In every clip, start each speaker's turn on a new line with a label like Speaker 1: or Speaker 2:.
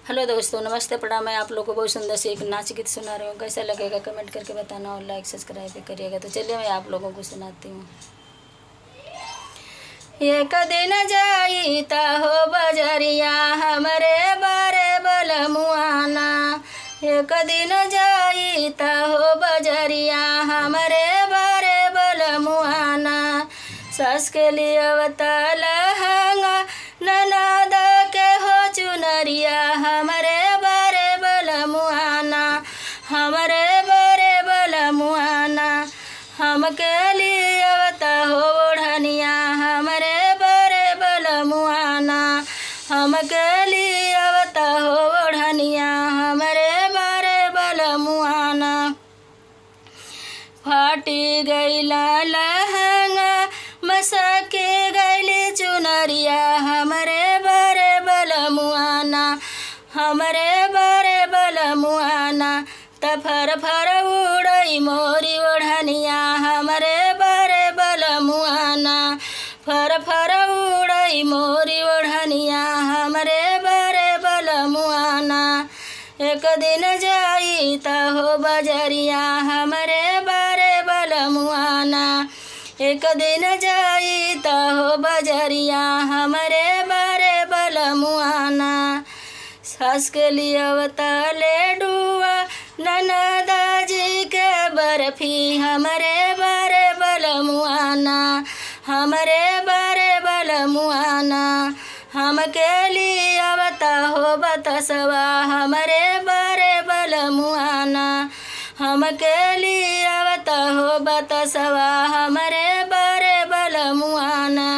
Speaker 1: Hello दोस्तों, नमस्ते, प्रणाम। मैं आप लोगों को बहुत सुंदर से एक नाच गीत सुना रही हूँ। कैसा लगेगा कमेंट करके बताना और लाइक सब्सक्राइब भी करिएगा। तो चलिए मैं आप लोगों को सुनाती हूँ। एक दिन जाई ता हो बजरिया हमरे बारे बलमुआना। एक दिन जाई ता हो बजरिया हमरे बारे बलमुआना। सास के लिए लहंगा ननद के हो चुनरिया हमरे बारे बलमुआना। हमरे बारे बलमुआना। हमके लिए अवता हो ओढ़निया हमरे बारे बलमुआना। हमके लिए अवता हो ओढ़निया हमरे बारे बलमुआना। फाटी गईला लहंगा मसके गईली चुनरिया हमरे बारे बलमुआना। हमरे बारे बलमुआना। त फर फर उड़ई मोरी ओढ़निया हमरे बारे बलमुआना। फर फर उड़ई मोरी ओढ़निया हमरे बारे बलमुआना। एक दिन जाई त हो बजरिया हमरे बारे बलमुआना। एक दिन जाई त हो बजरिया हमरे बारे बलमुआना। सास के लिए अवतले डुआ ननद जी के बर्फी हमरे बारे बलमुआना। हमरे बारे बलमुआना। हमके लिए अवता हो बतसवा हमरे बारे बलमुआना। हमके लिए अवता हो बतसवा हमरे बारे बलमुआना।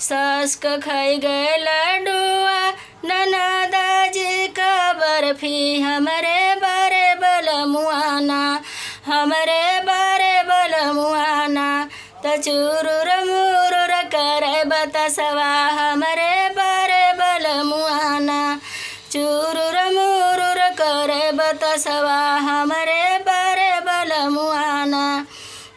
Speaker 1: सास क खाई गए लड्डुआ ननद जी का बर्फी हमरे बारे बलमुआना। हमरे बारे बलमुआना। त चूरुर मुरुर करे बतसवा हमरे बारे बलमुआना। चूरुर मुरुर करे बतसवा हमरे बारे बलमुआना।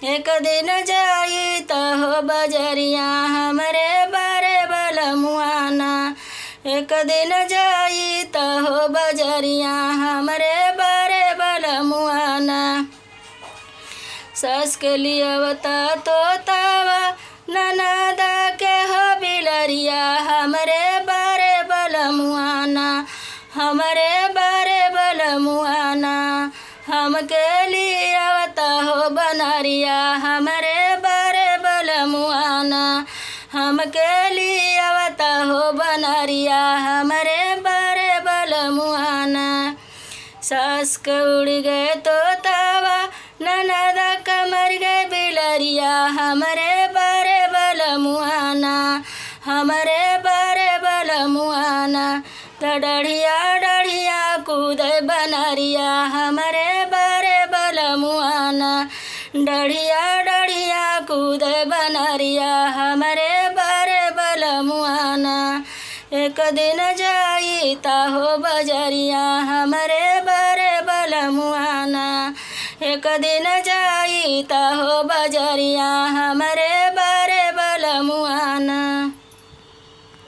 Speaker 1: एक दिन जाई त हो बजरिया हमरे बारे बलमुआना। एक दिन जाई त हो बजरिया हमरे बारे बलमुआना। सास के लिए अवता तोतावा ननद के हो बिलरिया हमरे बारे बलमुआना। हमरे बारे बलमुआना। हमके लिए अवता हो बनरिया हमरे बारे बलमुआना। हमके लिए अवता हो बनरिया हमरे बारे बलमुआना। सास के उड़ गए तोतावा ननद कमर गए बिलरिया हमरे बारे बलमुआना। हमरे बारे बलमुआना। त डढ़िया डढ़िया कूदे बनरिया हमरे बारे बलमुआना। डढ़िया डढ़िया कूदे बनरिया हमरे बारे बलमुआना। एक दिन जाई ता हो बजरिया हमरे बारे बलमुआना। एक दिन जाई ता हो बजरिया हमरे